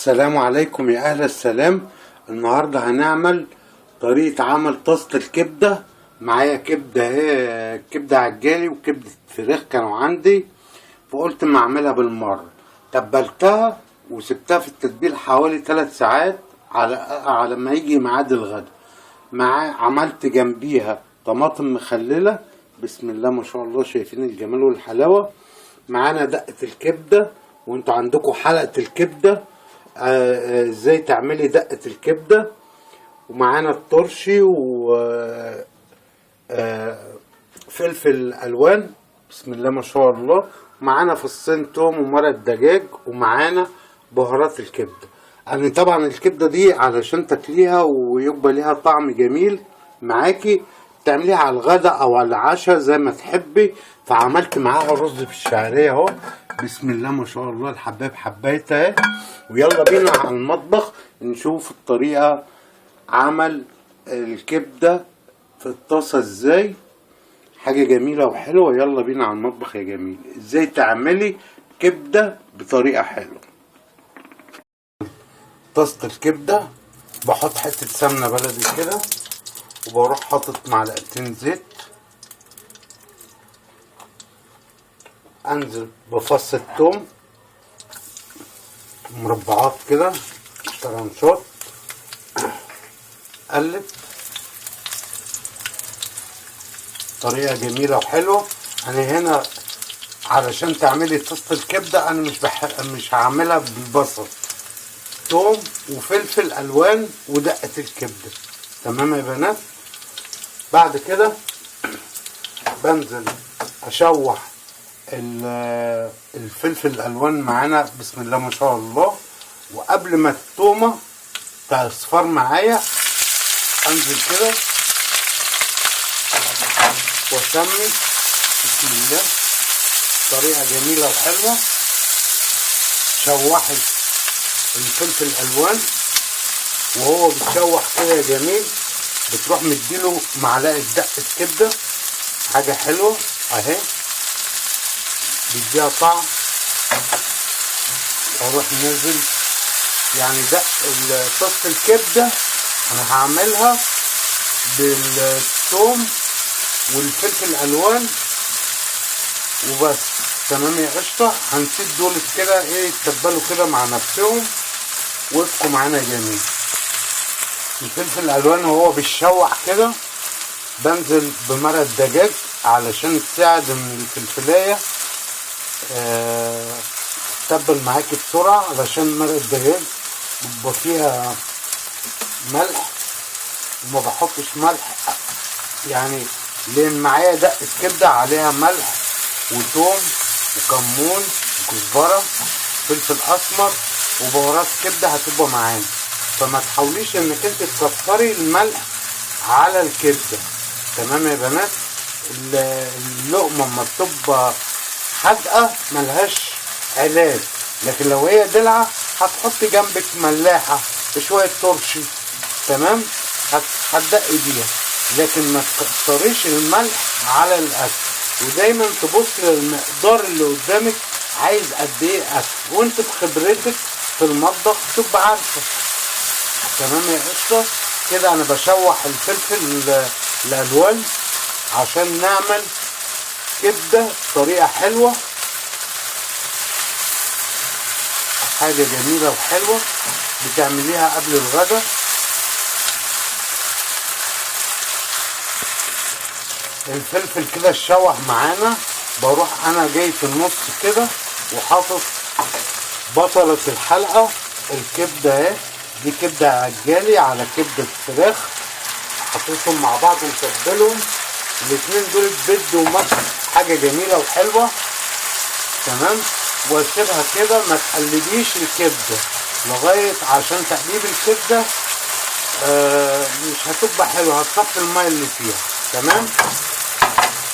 السلام عليكم يا اهل السلام. النهارده هنعمل طريقه عمل طاسه الكبده. معايا كبده اهي، كبده عجالي وكبده فراخ كانوا عندي، فقلت ما اعملها بالمرة. تبلتها وسبتها في التتبيل حوالي 3 ساعات على ما يجي ميعاد الغدا. مع عملت جنبيها طماطم مخلله، بسم الله ما شاء الله، شايفين الجمال والحلاوه. معانا دقه الكبده، وانتوا عندكم حلقة الكبده ازاي تعملي دقه الكبده. ومعانا الترشي و فلفل الوان، بسم الله ما شاء الله. معانا فصين توم ومرق دجاج، ومعانا بهارات الكبده. انا طبعا الكبده دي علشان تاكليها ويبقى ليها طعم جميل معاكي، تعمليها على الغداء او على العشاء زي ما تحبي. فعملت معاها رز بالشعريه اهو، بسم الله ما شاء الله، الحبايه بحبايتها اهي. ويلا بينا على المطبخ نشوف الطريقة عمل الكبده في الطاسه ازاي. حاجة جميلة وحلوه. يلا بينا على المطبخ يا جميل، ازاي تعملي كبده بطريقة حلوة. طاسه الكبده بحط حتة سمنه بلدي كده، وبروح حاطط معلقتين زيت، انزل بفص الثوم مربعات كده طرنشات، قلب طريقه جميلة وحلوه. انا هنا علشان تعملي طاسه الكبده انا مش هعملها بالبصل، ثوم وفلفل الوان ودقة الكبده. تمام يا بنات. بعد كده بنزل اشوح الفلفل الالوان معانا، بسم الله ما شاء الله. وقبل ما التومه تصفر معايا انزل كده واسمي، بسم الله، طريقه جميلة وحلوه. شوحي الفلفل الالوان وهو بيتشوح كده يا جميل، بتروح مديله معلقه دقه كبده، حاجة حلوة اهي، بيديها طعم. اروح نازل يعني دق طاسه الكبده انا هعملها بالثوم والفلفل الالوان وبس. تمام يا قشطه. هنسيب دول كده ايه يتبلوا كده مع نفسهم وابقوا معانا يا جميل. الفلفل الالوان وهو بيتشوح كده بنزل بمرق الدجاج علشان تساعد ان الفلفلايه تتبل معاكي بسرعة، علشان مرق الدجاج بيبقى فيها ملح، وما بحطش ملح يعني، لان معايا دقه كبده عليها ملح وتوم وكمون وكزبره فلفل اسمر وبهارات كبده هتبقى معانا. فما تحاوليش انك انت تكتري الملح على الكبده. تمام يا بنات. اللقمة اما بتبقى حادقه ملهاش علاج، لكن لو هي دلعه هتحطي جنبك ملاحة بشوية ترشي، تمام، هتدقي بيها، لكن ما تكتريش الملح على الاكل. ودايما تبص للمقدار اللي قدامك، عايز قد ايه اكل، وانت بخبرتك في المطبخ تبقى عارفه. تمام يا قشطه. كده انا بشوح الفلفل الالوان عشان نعمل كبده بطريقة حلوة، حاجة جميلة وحلوه بتعمليها قبل الغدا. الفلفل كده اتشوح معانا، بروح انا جاي في النص كده وحاطط بطلة الحلقة الكبده اهي، دي كبده عجالي على كبده فراخ، حطيتهم مع بعض ومتبلهم الاتنين دول بيد ومكس، حاجة جميلة وحلوه. تمام. واسيبها كده، ما تقلبيش الكبده لغاية، عشان تقليب الكبده مش هتبقى حلوة، هتصفي المية اللي فيها. تمام.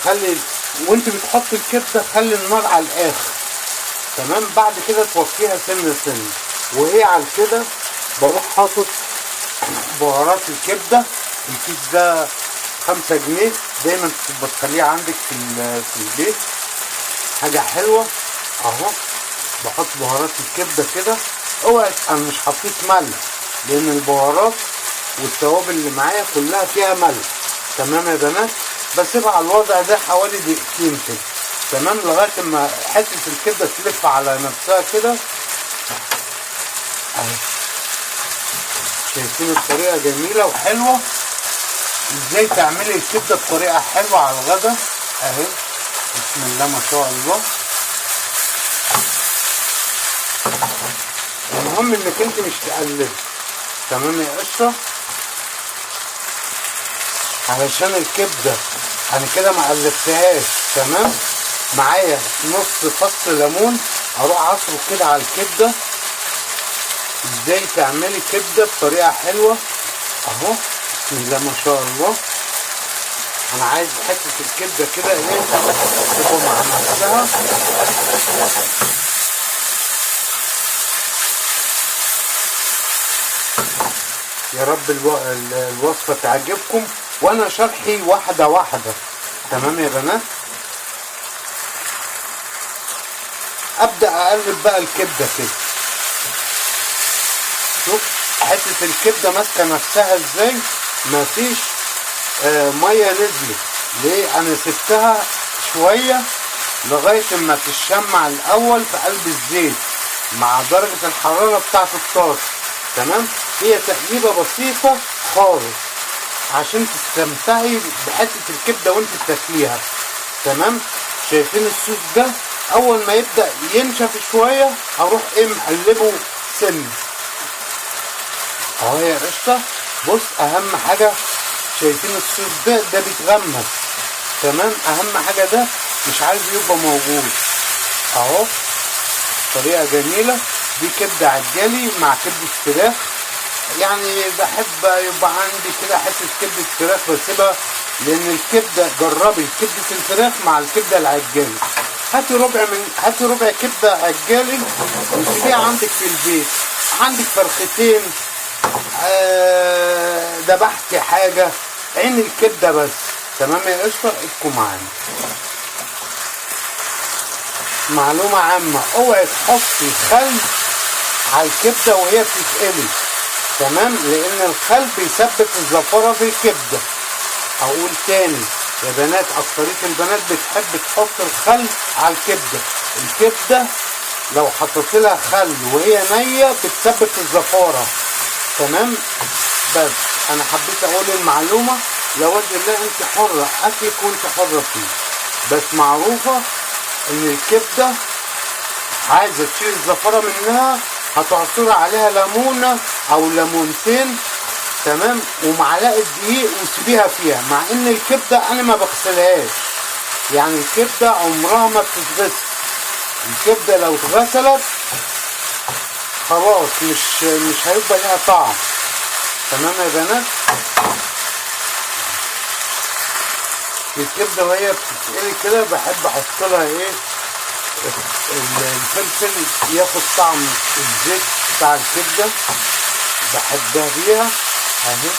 خلي وانت بتحطي الكبده خلي النار على الاخر. تمام. بعد كده توطيها سنة سنة. وهي على كده بروح حاطط بهارات الكبده. الكيس ده 5 جنيه، دايما بتخليه عندك في البيت، حاجة حلوة اهو. بحط بهارات الكبده كده اوعي، انا مش حطيت ملح لان البهارات والتوابل اللي معايا كلها فيها ملح. تمام يا بنات، بسيبها على الوضع ده حوالي دقيقتين كده. تمام، لغاية ما حتة الكبده تلف على نفسها كده اهي. شايفين الطريقة جميلة وحلوه ازاي تعملي الكبده بطريقة حلوة على الغدا اهي. بسم الله ما شاء الله. المهم انك انت مش تقلبي. تمام يا قشطه، علشان الكبده انا كده ما قلبتهاش. تمام، معايا نص فص ليمون اروح عصره كده على الكبده. ازاي تعملي كبده بطريقة حلوة اهو. بسم الله ما شاء الله. انا عايز حتة الكبده كده ايه تبقى مع نفسها. يا رب الوصفة تعجبكم، وانا شرحي واحدة واحدة. تمام يا بنات، ابدا اقلب بقى الكبده كده. شوف حتة الكبده ماسكه نفسها ازاي، مفيش مية نزلت. ليه؟ انا سبتها شوية لغاية ما تتشمع الاول في قلب الزيت مع درجه الحرارة بتاعه الطاسه. تمام، هي تقليبه بسيطة خالص عشان تستمتعي بحته الكبده وانت بتاكليها. تمام، شايفين الصوص ده اول ما يبدا ينشف شوية اروح ايه مقلبه سن اهو يا قشطه. بص، اهم حاجة شايفين الصوص ده بيتغمس. تمام، اهم حاجة ده مش عايز يبقى موجود اهو. طريقه جميلة دي، كبده عجالي مع كبده فراخ. يعني بحب يبقى عندي كده حتة كبده فراخ بسيبها، لان الكبده جربي كبده الفراخ مع الكبده العجالي. هاتي ربع كبده عجالي وسيبيها عندك في البيت. عندك فرختين، ذبحتي حاجة، عين الكبده بس. تمام يا قشطه، ابقوا معانا. معلومة عامة، اوعي تحطي خل على الكبده وهي بتتقلي. تمام، لان الخل بيثبت الزفاره في الكبده. اقول تاني يا بنات، اكتريه البنات بتحب تحط الخل على الكبده. الكبده لو حطيت لها خل وهي نيه بتثبت الزفاره. تمام، بس انا حبيت اقول المعلومة لوجه الله، انت حره اكلك وانت حره فيه، بس معروفة ان الكبده عايزه تشيل الزفاره منها هتعصر عليها ليمونه او ليمونتين. تمام، ومعلقة دقيق وسيبيها فيها. مع ان الكبده انا ما بغسلهاش، يعني الكبده عمرها ما بتتغسل. الكبده لو اتغسلت خلاص مش هيبقى لها طعم. تمام يا بنات، الكبده وهي بتتقلي كده بحب احط لها ايه الفلفل، ياخد طعم الزيت بتاع الكبده، بحبها بيها اهي.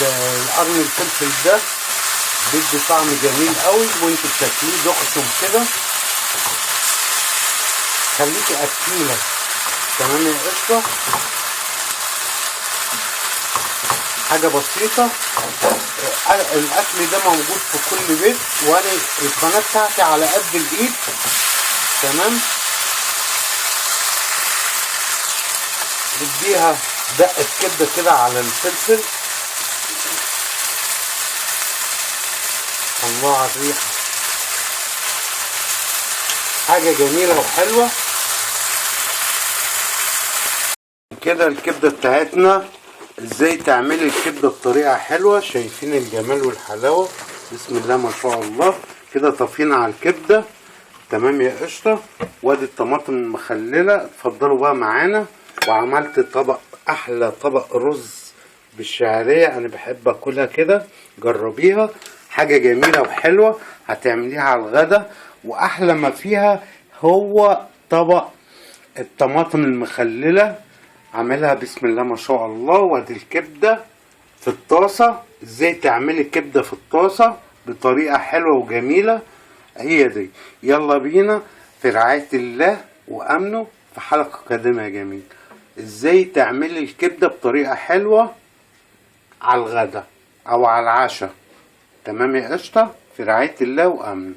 القرن الفلفل ده بيدي طعم جميل قوي وانت بتاكليه دقتم كده. خليكي اكيله. تمام يا قشطه، حاجة بسيطة. الاكل ده موجود في كل بيت، وانا القناة بتاعتي على قد الايد. تمام، اديها دقه كبده كده على الفلفل. الله على الريحة، حاجة جميلة وحلوه كده. الكبده بتاعتنا ازاي تعملي الكبده بطريقة حلوة، شايفين الجمال والحلاوه. بسم الله ما شاء الله. كده طفينا على الكبده. تمام يا قشطه، وادي الطماطم المخلله. اتفضلوا بقى معانا. وعملت طبق، احلى طبق رز بالشعريه، انا بحب اكلها كده. جربيها، حاجة جميلة وحلوه، هتعمليها على الغدا. واحلى ما فيها هو طبق الطماطم المخلله، عاملها بسم الله ما شاء الله. وادي الكبده في الطاسه، ازاي تعملي الكبده في الطاسه بطريقة حلوة وجميلة، هي دي. يلا بينا في رعاية الله وامنه. في حلقة قادمة يا جميل. ازاي تعملي الكبدة بطريقة حلوة على الغدا او على العشاء. تمام يا قشطة، في رعاية الله وامن.